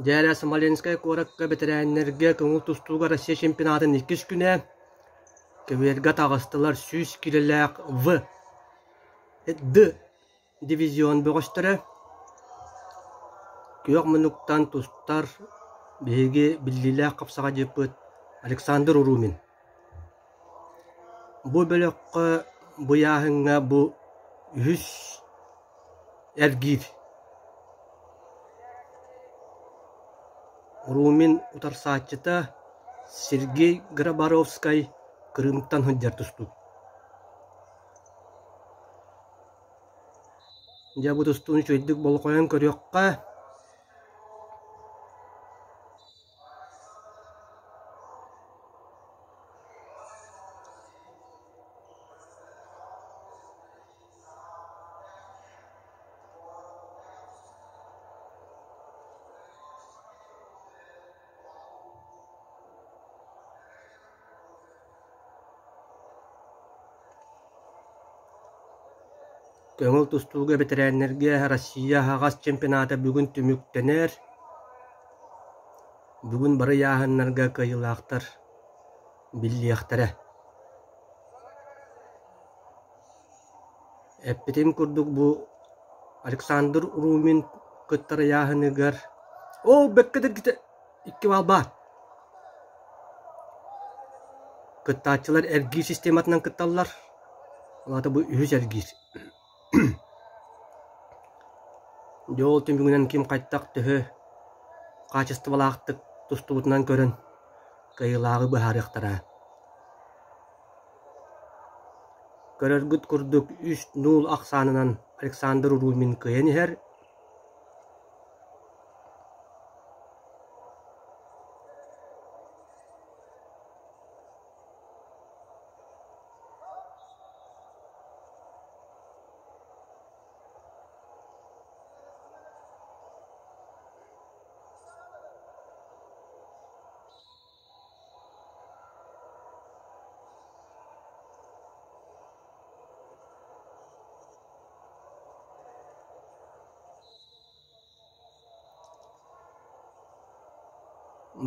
Дьэ Смоленскай куоракка бэтэрээннэргэ көҥүл тустууга Россия чемпионатын иккис күнэ көбүөргэ таҕыстылар 100 киилэлээх В Д дивизион бөҕөстөрө күөх муннуктан тустар биһиги биллиилээх хапсаҕайдьыппыт Александр Румин. Бу бөлөххө бу ыйааһыҥҥа бу үһүс эргиир. Румин утарсааччыта Сергей Грабаровскай Крымтан сылдьар тустуук. Дьэ бу тустууну үчүгэйдик болҕойон көрүөххэ. Көҥүл тустууга бэтэрээннэргэ Россия аһаҕас чемпионата бүгүн түмүктэнэр. Бүгүн бары ыйааһыннарга кыайыылаахтар биллиэхтэрэ. Эппитим курдук бу Александр Румин кыттар ыйааһыныгар Оо, бэккэ дэргитэ икки баал баар. Кыттааччылар эргиир систематынан кытталлар. Ол аата бу үһүс эргиир. Дьэ ол түмүгүнэн ким хайтах төһө хаачыстыбалаахтык тустубутунан көрөн кыайыылааҕы быһаарыахтара. Көрөргүт курдук 3-0 ахсаанынан Александр Румин кыайан иһэр.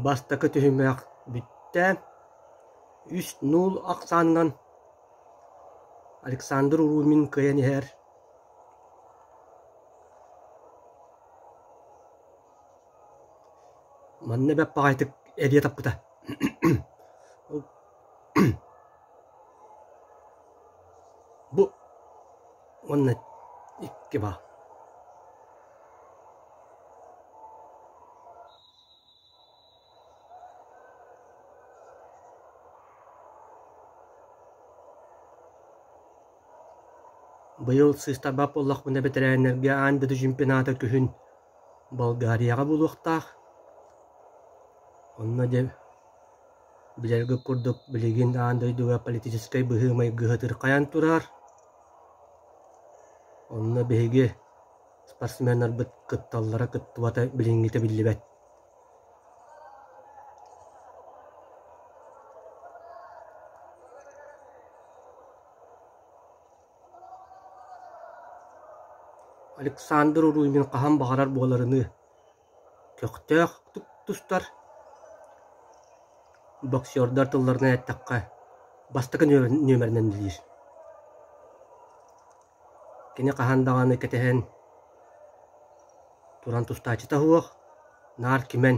Бастакы түһүмэх бүттэ. 3-0 ахсаанынан Александр Румин кыайан иһэр. Манна бэрт баҕайытык эрийэ таппыта. Бу уонна икки баал. Быйыл сыыстарбат буоллахпына бэтэрээннэргэ аан дойду чемпионата күһүн Болгарияҕа буолуохтаах. Онно дьэ билэргит курдук билигин аан дойдуга политическай быһыы-майгы ытырхайан турар. Онно биһиги спортсменнарбыт кытталлара кыттыбата билиҥҥитэ биллибэт. Александр Уруймин хаһан баҕарар буоларыныы көхтөөх тустар, боксердар тылларынан эттэххэ, бастакы нүөмэринэн үлэлиир. Кини хаһан даҕаны кэтэһэн туран тустааччыта суох, наар кимэн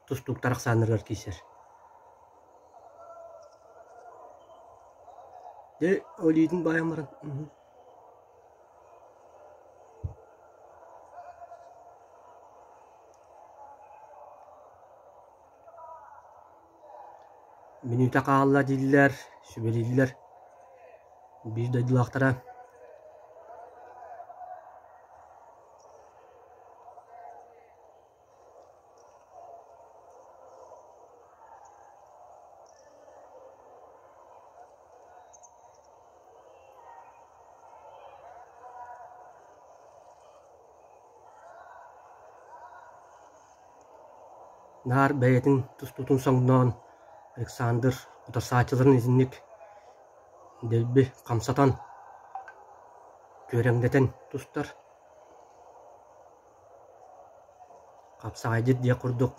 тустууктар ахсааннарыгар киирсэр. Дьэ, олиитин баайан баран Мүнүүтэ хаалла дииллэр, сүбэлииллэр биир дойдулаахтара. Наар бэйэтин тустуутун соҥноон Александр утарсааччыларын итинник дэлби хамсатан, түөрэҥнэтэн тустар. Хапсаҕайдьыт диэх курдук.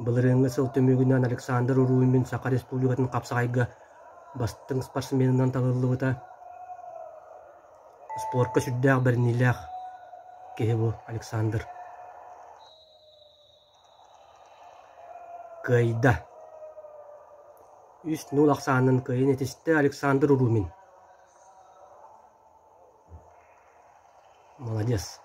Былырыыҥҥы сыл түмүгүнэн Александр Румин Саха Республикатын хапсаҕайга бастыҥ спортсменынан талыллыбыта. Спорка сүрдээх бэриниилээх киһи бу Александр. Кыайда. Үс нуул ахсаанынан кыайан этистэ Александр Румин. Молодец.